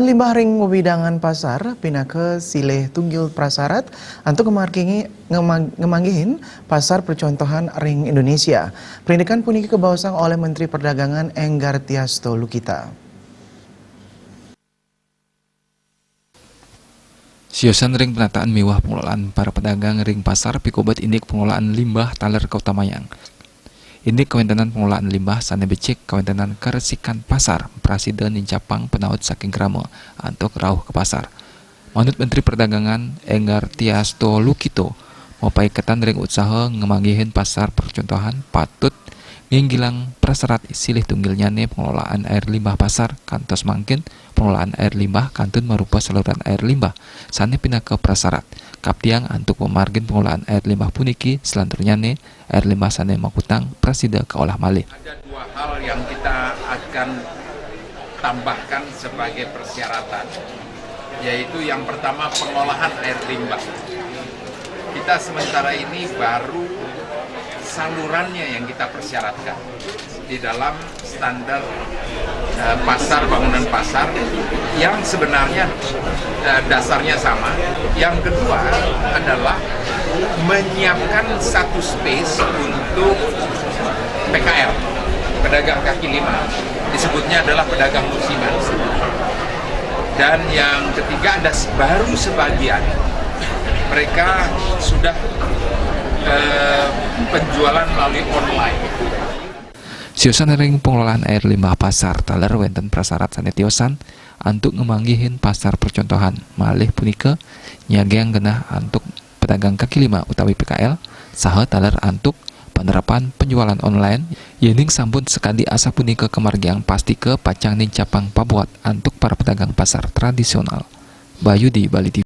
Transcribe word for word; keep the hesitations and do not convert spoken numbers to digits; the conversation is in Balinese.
Limbah ring wewidangan pasar pinaka silih tunggil prasarat antuk ngemanggihi-, ngemang-, ngemanggihin pasar percontohan ring Indonesia. Parindikan puniki kabaosang olih Menteri Perdagangan Enggar Tias Tolukita. Siosan ring penataan miwah pengelolaan para pedagang ring pasar pikobet indik pengelolaan limbah taler kautamayang. Indik kawentenan pengelolaan limbah sane becik, kawentenan karesikan pasar prasida nincapang panaut saking krama antuk rauh ka pasar. Manut Menteri Perdagangan Enggar Tias Tolukito, mapaiketan ring usaha ngemanggihin pasar percontohan patut nginggilang prasarat silih tunggilnyane pengelolaan air limbah pasar, kantos mangkin pengelolaan air limbah kantun marupa saluran air limbah sane pinaka prasarat kaptiang antuk pamargin pengelolaan air limbah puniki, salanturnyane air limbah sane makutang prasida kaolah malih. Ada dua hal yang kita akan tambahkan sebagai persyaratan, yaitu yang pertama pengolahan air limbah. Kita sementara ini baru salurannya yang kita persyaratkan di dalam standar, eh, pasar, bangunan pasar yang sebenarnya, eh, dasarnya sama. Yang kedua adalah menyiapkan satu space untuk P K L, pedagang kaki lima, disebutnya adalah pedagang musiman. Dan yang ketiga ada s-, baru sebagian mereka sudah, eh, penjualan melalui online. Siosan ring pengelolaan air limbah pasar taler wenten prasarat sane tiosan antuk ngemanggihin pasar percontohan, malih punika nyagiang genah antuk pedagang kaki lima utawi P K L, saha taler antuk panerapan penjualan online, yening sampun sakadi asapunika kamargiang pastika pacang nincapang pabuat antuk para pedagang pasar tradisional. Bayu di Bali T V.